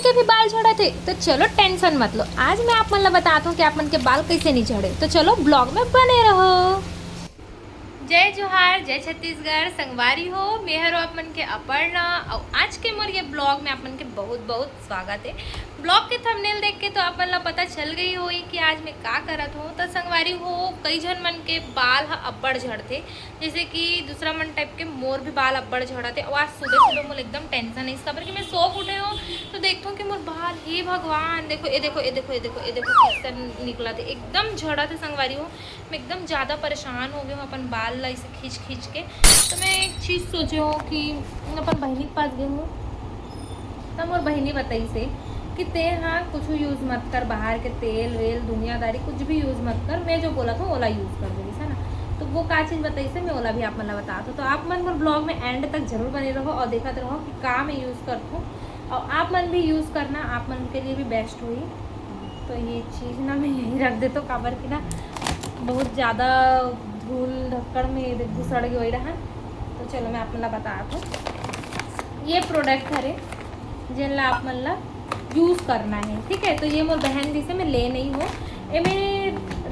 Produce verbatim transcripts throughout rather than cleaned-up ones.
के भी बाल झड़त हे, तो चलो टेंशन मत लो, आज मैं आप मन ला बतात हूँ कि आप मन के बाल कैसे नहीं झड़े। तो चलो ब्लॉग में बने रहो। जय जोहार, जय छत्तीसगढ़। संगवारी हो, मैं हरो आप मन के अपर्णा। और आज के मोर ये ब्लॉग में आप मन के बहुत बहुत स्वागत है। ब्लॉग के थंबनेल देख के तो आप मन ला पता चल गई होई कि आज मैं का करत हूँ। तो संगवारी हो, कई झन मन के बाल ह अब्बड़ झड़थे, जैसे कि दूसरा मन टाइप के मोर भी बाल अब्बड़ झड़त हे। और आज सुबह सुबह मोला एकदम टेंशन है इसका, बर कि मैं सो के उठे हूँ तो देखता हूँ कि मोर बाल, हे भगवान, देखो, ए देखो, ए देखो, ए देखो, ए देखो, कैसन निकलत हे, एकदम झड़त हे संगवारी हो। मैं एकदम ज़्यादा परेशान हो गई हूँ अपन बाल ला इसे खींच खींच के। तो मैं एक चीज़ सोचे हूँ कि अपन बहिनी के पास गई हूँ, तब मोर बहिनी बताइस हे कि ते हा कुछ यूज़ मत कर, बाहर के तेल वेल दुनियादारी कुछ भी यूज़ मत कर, मैं जो बोलत हूँ ओला यूज़ कर, बोलिस हे ना। तो वो का चीज़ बताइस हे, मैं ओला भी आप मन ला बतात हूँ। तो आप मन मोर ब्लॉग में एंड तक जरूर बने रहो और देखत रहो कि का मैं यूज़ करत हूँ, और आप मन भी यूज़ करना, आप मन के लिए भी बेस्ट होही। तो ये चीज़ ना मैं यहीं रख देता हूँ, काबर कि ना बहुत ज़्यादा धूल धक्कड़ में ये देख घुसड़ गई रहा। तो चलो मैं आप मन ला बतात हूँ, ये प्रोडक्ट हरे जेन ला आप मन ला यूज़ करना है, ठीक है। तो ये मोर बहन दिस हे, मैं ले नहीं हूँ। एमे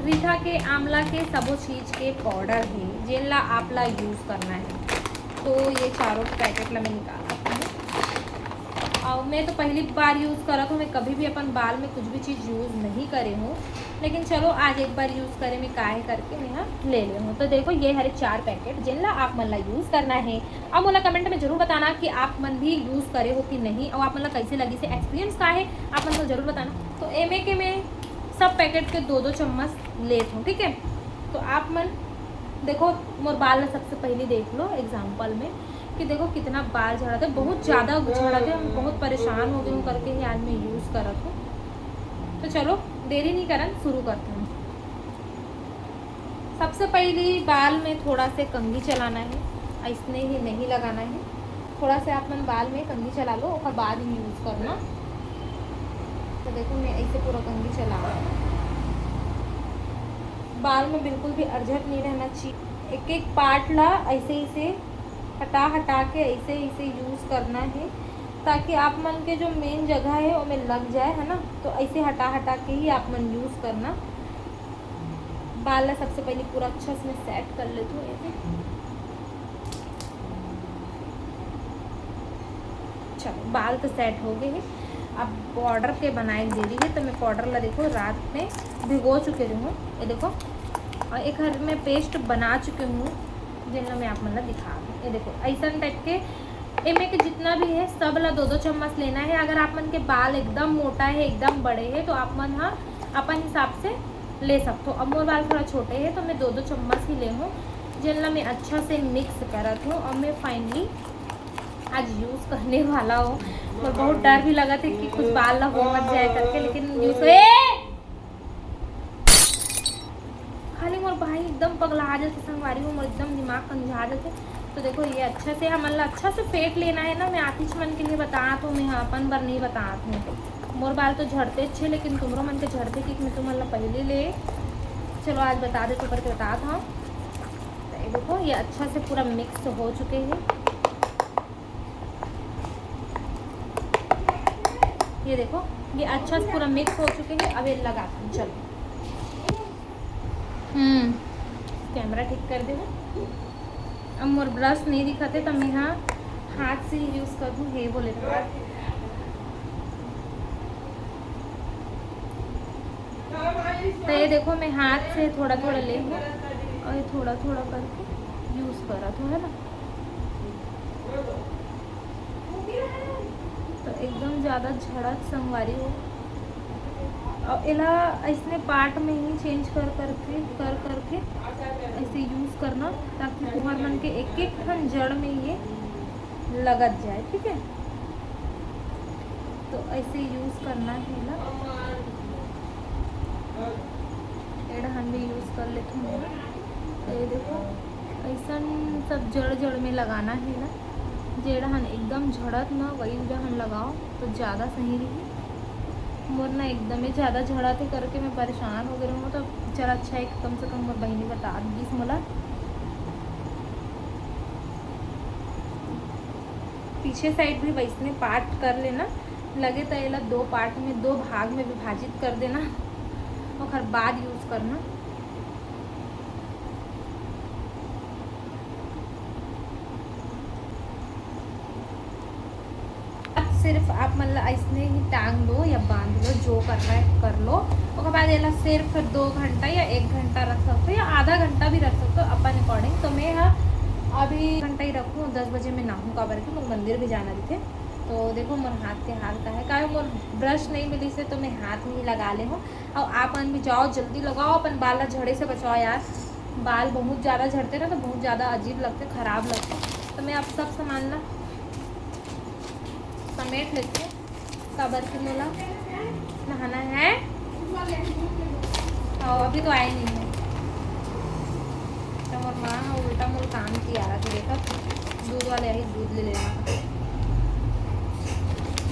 रीठा के, आंवला के, सबो चीज़ के पाउडर है जेन ला आप ला यूज़ करना है। तो ये चारों पैकेट ला मैं निकाल लेती हूँ। और मैं तो पहली बार यूज़ करत हूँ, मैं कभी भी अपन बाल में कुछ भी चीज़ यूज़ नहीं करे हूँ, लेकिन चलो आज एक बार यूज़ करे में का है करके मैं यहाँ ले ले हूँ। तो देखो ये हरे चार पैकेट जेन ला आप मन ला यूज़ करना है। अब मोला कमेंट में जरूर बताना कि आप मन भी यूज़ करे हो कि नहीं, और आप मन ला कैसे लगिस हे, एक्सपीरियंस का है, आप मन को जरूर बताना। तो एमे के मैं सब पैकेट के दो दो चम्मच लेत हूँ, ठीक है। तो आप मन देखो, मोर बाल ला सबसे पहले देख लो एग्जाम्पल में कि देखो कितना बाल झड़त हे, बहुत ज़्यादा झड़त हे, हम बहुत परेशान हो गए हूँ करके ही आज मैं यूज़ करत हूँ। तो चलो देरी नहीं करन, शुरू करते हैं। सबसे पहली बाल में थोड़ा से कंघी चलाना है, ऐसने ही नहीं लगाना है। थोड़ा से आप मन बाल में कंघी चला लो, ओकर बाद ही यूज़ करना। तो देखो मैं ऐसे पूरा कंघी चला, बाल में बिल्कुल भी अरझट नहीं रहना चाहिए। एक एक पार्ट ला ऐसे ही से हटा हटा के ऐसे ऐसे यूज़ करना है, ताकि आप मन के जो मेन जगह है ओमे लग जाए, है ना। तो ऐसे हटा हटा के ही आप मन यूज़ करना। बाल ला सबसे पहले पूरा अच्छा से मैं सेट कर लेती हूँ ऐसे। चलो बाल तो सेट हो गए हैं, अब पाउडर के बनाए के देरी है। तो मैं पाउडर ला देखो रात में भिगो चुके रहूँ, ये देखो, और एक हर मैं पेस्ट बना चुके हूँ, जेन ला मैं आप मन ला दिखा दूँ। ये देखो ऐसा टाइप के एमे के जितना भी है सब ला दो दो चम्मच लेना है। अगर आप मन के बाल एकदम मोटा है, एकदम बड़े है, तो आप मन हा अपन हिसाब से ले सकते हो। अब मोर बाल थोड़ा छोटे है तो मैं दो दो चम्मच ही ले हूँ, जेन ला मैं अच्छा से मिक्स करत हूँ। अब मैं फाइनली आज यूज़ करने वाला हूँ। मोर बहुत डर भी लगत हे कि कुछ बाल ला हो मत जाए करके, लेकिन यूज़ ए खाली मोर भाई एकदम पगला जाथे संगवारी हो, मोर एकदम दिमाग कंझा जाथे। तो देखो ये अच्छा से हमन ला अच्छा से फेंट लेना है ना। मैं आतिच मन के लिए बतात हूँ, मैं अपन बर नहीं बतात हूँ। मोर बाल तो झड़ते अच्छे, लेकिन तुमरो मन के झड़ते कि मैं तुमन ला पहले ले चलो आज बता दे तो करके बतात हूँ। तो ये देखो ये अच्छा से पूरा मिक्स हो चुके हैं। ये देखो ये अच्छा से पूरा मिक्स हो चुके हैं। अब ये लगाता हूँ, चलो। हम्म, कैमरा ठीक कर दे। अब मोर ब्रश नहीं दिखते तो मैं हाँ हाथ से ही यूज़ कर दूँ, हे बोले तो। तो ये देखो मैं हाथ से थोड़ा थोड़ा ले हूँ और ये थोड़ा थोड़ा करके यूज़ करा था, है ना। तो एकदम ज़्यादा झड़त संगवारी हो। और एला ऐसने पार्ट में ही चेंज कर करके कर करके ऐसे यूज़ करना, ताकि तुम्हार मन के एक एक ठन जड़ में ये लगत जाए, ठीक है। तो ऐसे यूज़ करना है ना, एडहन भी यूज़ कर लेते हैं। तो ये देखो ऐसन सब जड़ जड़ में लगाना है ना, जेड़ा हन एकदम झड़त ना वही जगह लगाओ तो ज़्यादा सही रही। मोर ना एकदम ही ज़्यादा झड़त है करके मैं परेशान हो गई हूँ। तो चल अच्छा है कम से कम मोर बहिनी बता दीस मोला। पीछे साइड भी वैसने पार्ट कर लेना, लगे त एला दो पार्ट में, दो भाग में विभाजित कर देना, ओकर बाद यूज करना। अब सिर्फ आप मन ला अइसने ही टांग लो या बांध लो, जो करना है कर लो। ओकर बाद एला सिर्फ दो घंटा या एक घंटा रख सकते हो या आधा घंटा भी रख सकते हो अपन अकॉर्डिंग। तो मैं ह अभी घंटा ही रखूँ, दस बजे मैं नहाहूँ, काबर कि मोर मंदिर भी जाना रहिथे। तो देखो मोर हाथ के हाल का है, काहे मोर ब्रश नहीं मिलिस हे तो मैं हाथ में ही लगा ले हूँ। और आप मन भी जाओ, जल्दी लगाओ, अपन बाल ला झड़े से बचाओ यार। बाल बहुत ज़्यादा झड़ते ना तो बहुत ज़्यादा अजीब लगते, खराब लगते। तो मैं अब सब सामान ला समेट लेती हूँ, काबर कि मोला नहाना है। और अभी तो आए नहीं है, तो मोर माँ ह उल्टा मोर काम की आ रहा था, देखा दूध वाले आई, दूध ले लेना।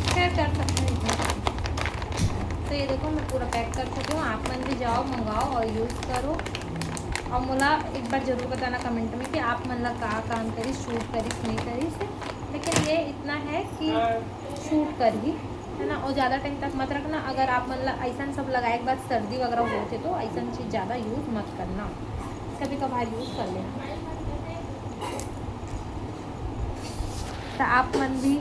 खैर, कर सकते हैं इतना। तो ये देखो, मैं पूरा पैक कर चुकी हूँ। आप मन भी जाओ, मंगाओ और यूज़ करो। और मोला एक बार जरूर बताना कमेंट में कि आप मन ला का काम करिस, सूट करिस, नहीं करिस। लेकिन ये इतना है कि सूट करही, है ना। और ज़्यादा टाइम तक मत रखना। अगर आप मन ला ऐसन सब लगाए के बाद सर्दी वगैरह होथे तो ऐसन चीज़ ज़्यादा यूज़ मत करना, कभी कभार यूज़ कर लेना। तो आप मन भी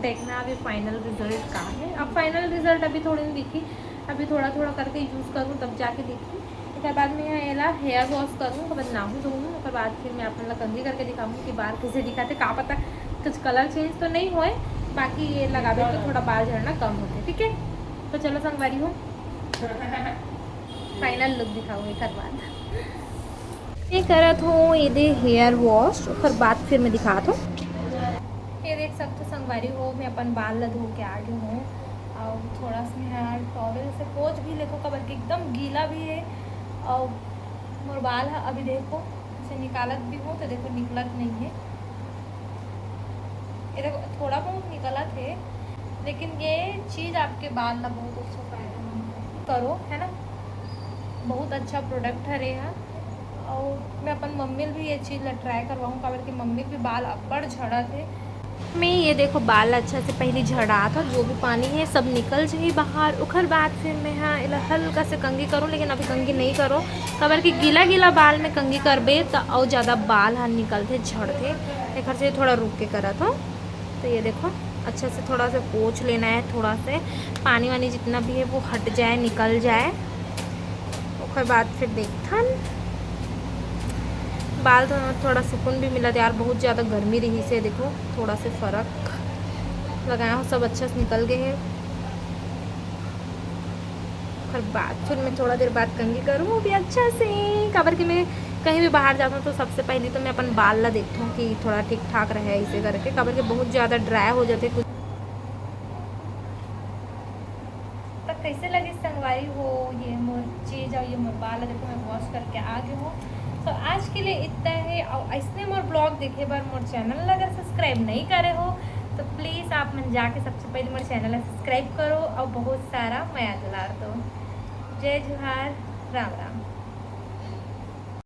देखना अभी फाइनल रिजल्ट का है। अब फाइनल रिजल्ट अभी थोड़े दिन दिखी, अभी थोड़ा थोड़ा करके यूज़ करूँ तब जाके दिखी। ओकर बाद में यहाँ एला हेयर वॉश करूँ, ओकर बाद नहाहूँ धोहूँ, ओकर बाद फिर मैं आप मन ला कंघी करके दिखाऊँ कि बाल कैसे दिखाते। का पता कुछ कलर चेंज तो नहीं होए, बाकी ये लगाबे तो थोड़ा बाल झड़ना कम होते। ठीक है, तो चलो संगवारी हो, फाइनल लुक दिखाऊँ एक बाद। ये करत हूँ ये दे हेयर वॉश, ओकर बाद फिर मैं दिखात हूँ। ये देख सकते हो संगवारी हो, मैं अपन बाल ला धो के आ गई हूँ। और थोड़ा सा मैं टॉवेल से पोंछ भी लेथों, काबर कि एकदम गीला भी है। और मोर बाल ह अभी देखो, इसे निकालत भी हूँ तो देखो निकलत नहीं है। ये देखो थोड़ा बहुत निकलत है, लेकिन ये चीज़ आपके बाल ला बहुत अच्छा फायदेमंद है। करो, है ना, बहुत अच्छा प्रोडक्ट हरे है। और मैं अपन मम्मी ल भी ये चीज़ ला ट्राई करवाऊँ, काबर कि मम्मी के भी बाल अब्बड़ झड़त हे। मैं ये देखो बाल अच्छा से पहले झड़ात हो, जो भी पानी है सब निकल जाही बाहर। ओकर बाद फिर मैं हाँ एला हल्का से कंघी करूँ, लेकिन अभी कंघी नहीं करो, काबर कि गीला गीला बाल में कंघी करबे त अउ ज़्यादा बाल ह निकलथे, झड़थे, एकर से थोड़ा रुक के करत हो। तो ये देखो अच्छा से थोड़ा सा पोंछ लेना है, थोड़ा से पानी वानी जितना भी है वो हट जाए, निकल जाए। ओकर बाद फिर देखथन। बाल तो थोड़ा सुकून भी मिलत यार, बहुत ज़्यादा गर्मी रहिस हे। देखो थोड़ा से फर्क लगाया हूँ, सब अच्छा से निकल गए हैं। ओकर बाद फिर मैं थोड़ा देर बाद कंघी करूँ अभी अच्छा से, काबर कि मैं कहीं भी बाहर जाता हूँ तो सबसे पहले तो मैं अपन बाल ला देखता हूँ कि थोड़ा ठीक ठाक रहे, इसे करके, काबर कि बहुत ज़्यादा ड्राई हो जाते कुछ। तो कैसे लगे संगवारी हो ये मोर चीज़ और ये मोर बाल, देखो मैं वॉश करके आ गई हूँ। तो आज के लिए इतना है। और ऐसने मोर ब्लॉग देखे बर मोर चैनल अगर सब्सक्राइब नहीं करे हो तो प्लीज़ आप मन जाके सबसे पहले मोर चैनल सब्सक्राइब करो और बहुत सारा मया दुलार दो। जय जोहार, राम राम।